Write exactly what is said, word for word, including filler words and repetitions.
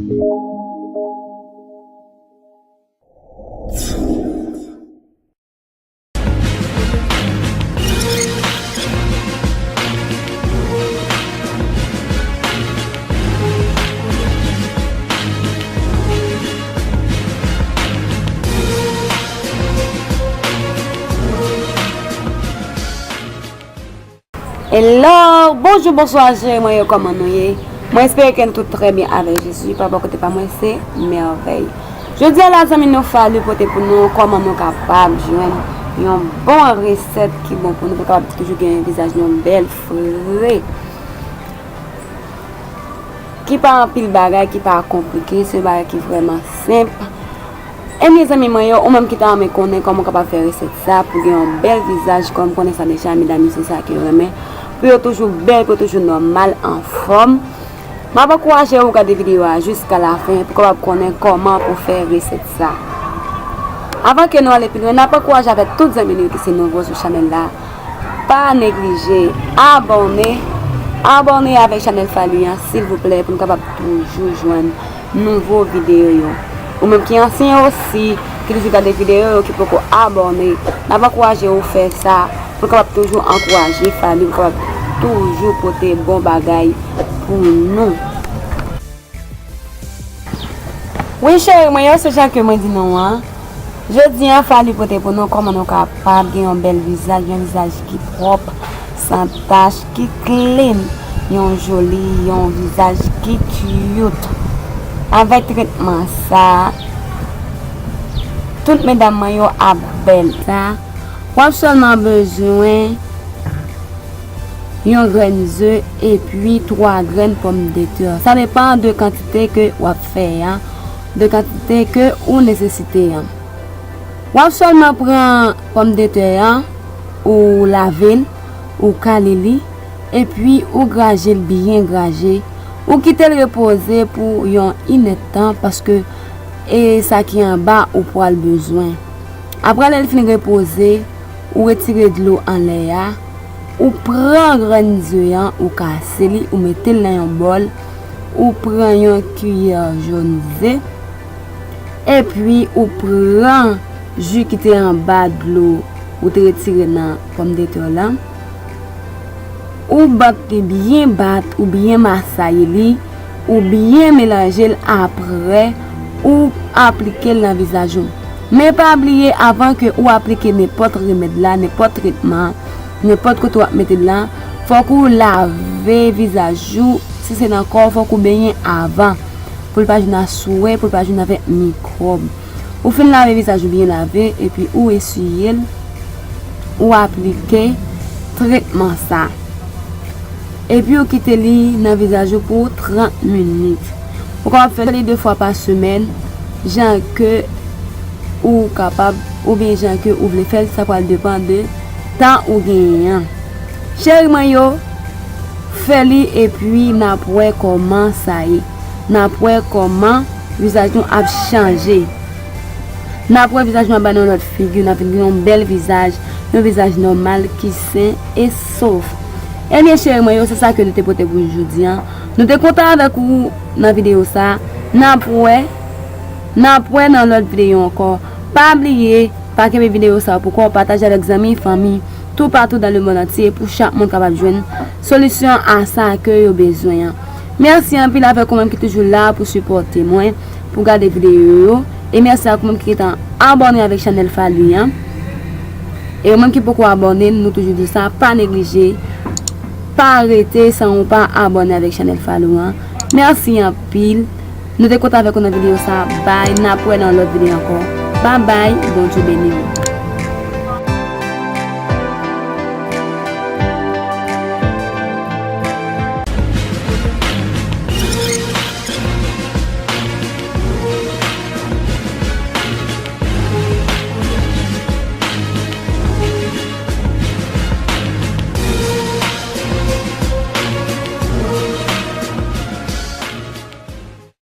Hello, bonjou, bonswa, cheri mwen yo, kòman nou ye? Mwen espere ke nou tout trè byen avèk Jezi. Pa bò kote pa mwen, se mèvèy. Jodi a la, zanmi nou, Fally pote pou nou kòman nou kapab jwenn yon bon resèt ki bon pou nou, pou kapab toujou gen yon vizaj, yon bèl fre. Ki pa anpil bagay, ki pa konplike, se yon bagay ki vrèman senp. Ebyen, zanmi mwen yo, ou menm ki ta renmen konnen kòman w kapab fè resèt sa pou gen yon bèl vizaj, kòm konnen sa deja, medam yo se sa ke yo renmen, pou yo toujou bèl, pou yo toujou nòmal, anfòm. M ap ankouraje w gade videyo a jiska lafen pou w kapab konnen kòman pou fè resèt sa. Avan ke nou ale pi lwen, n ap ankouraje avèk tout zanmi nou yo ki se nouvo sou chanèl la. Pa neglije abòne, abòne avèk chanèl Fally an, silvouplè, pou n kapab toujou jwenn nouvo videyo yo. Ou menm ki ansyen osi, ki toujou gade videyo yo, ki poko abòne, n ap ankouraje w fè sa, pou n kapab toujou ankouraje Fally, pou n kapab toujou pote bon bagay pou nou. Wi, cheri mwen yo, se jan ke mwen di nou an. Jodi an, Fally pote pou nou kòman nou kapab gen yon bèl vizaj, yon vizaj ki pwòp, san tach, ki clean, yon joli, yon vizaj ki cute. Avèk tretman sa, tout medam mwen yo ap bèl. Sa, w ap sèlman bezwen yon grenn ze epi twa grenn pòmdetè. Sa depann de kantite ke w ap fè an, de kantite ke ou nesesite an. W ap sèlman pran pòmdetè an, ou lave l, ou kale li, epi ou graje l byen graje. Ou kite l repoze pou yon inèdtan paske e sa ki anba ou pral bezwen. Apre lè l fin repoze, ou retire dlo anlè a, ou pran grenn ze an, ou kase li, ou mete l nan yon bòl, ou pran yon kiyè jòn ze, epi ou pran ji ki te anba dlo ou te retire nan pòmdetè lan, ou bat li byen bat, ou byen masaye li, ou byen melanje l, apre ou aplike l nan vizaj ou. Men pa bliye, avan ke ou aplike nenpòt remèd la, nenpòt tretman, nenpòt kote w ap mete l la, fòk ou lave vizaj ou. Si se nan kò w, fòk ou benyen avan, pou l pa jwenn aswè, pou l pa jwenn avèk mikwòb. Ou fin lave vizaj ou byen lave, epi ou esiye l, ou aplike tretman sa. Epi ou kite li nan vizaj ou pou trant minit. Ou kapab fè li de fwa pa semèn, jan ke ou kapab, oubyen jan ke ou vle fè l, sa pral depann de tan ou genyen an. Cheri mwen yo, fè li epi n ap wè kòman sa ye. N ap wè kòman vizaj nou ap chanje. N ap wè vizaj nou ap bay nou yon lòt figi, n ap vin gen yon bèl vizaj, yon vizaj nòmal ki sen e sof. Ebyen, cheri mwen yo, se sa ke nou te pote pou nou jodi an. Nou te kontan avèk ou nan videyo sa. N ap wè, n ap wè nan lòt videyo ankò. Pa bliye, pa kenbe videyo sa pou kò w, pataje avèk zanmi, fanmi, toupatou dans le monde entier pou chak moun kapab jwenn solisyon a sa ke yo bezwen an. Mèsi anpil avèk ou menm ki toujou la pou sipòte mwen, pou gade videyo yo. E mèsi ak ou menm ki gentan abòne avèk chanèl Fally an. E ou menm ki poko abòne, nou toujou di sa, pa neglije, pa rete san ou pa abòne avèk chanèl Fally an. Mèsi anpil. Nou te kontan avèk ou nan videyo sa. Bye, n ap wè nan lòt videyo ankò. Babay, Bondye beni w.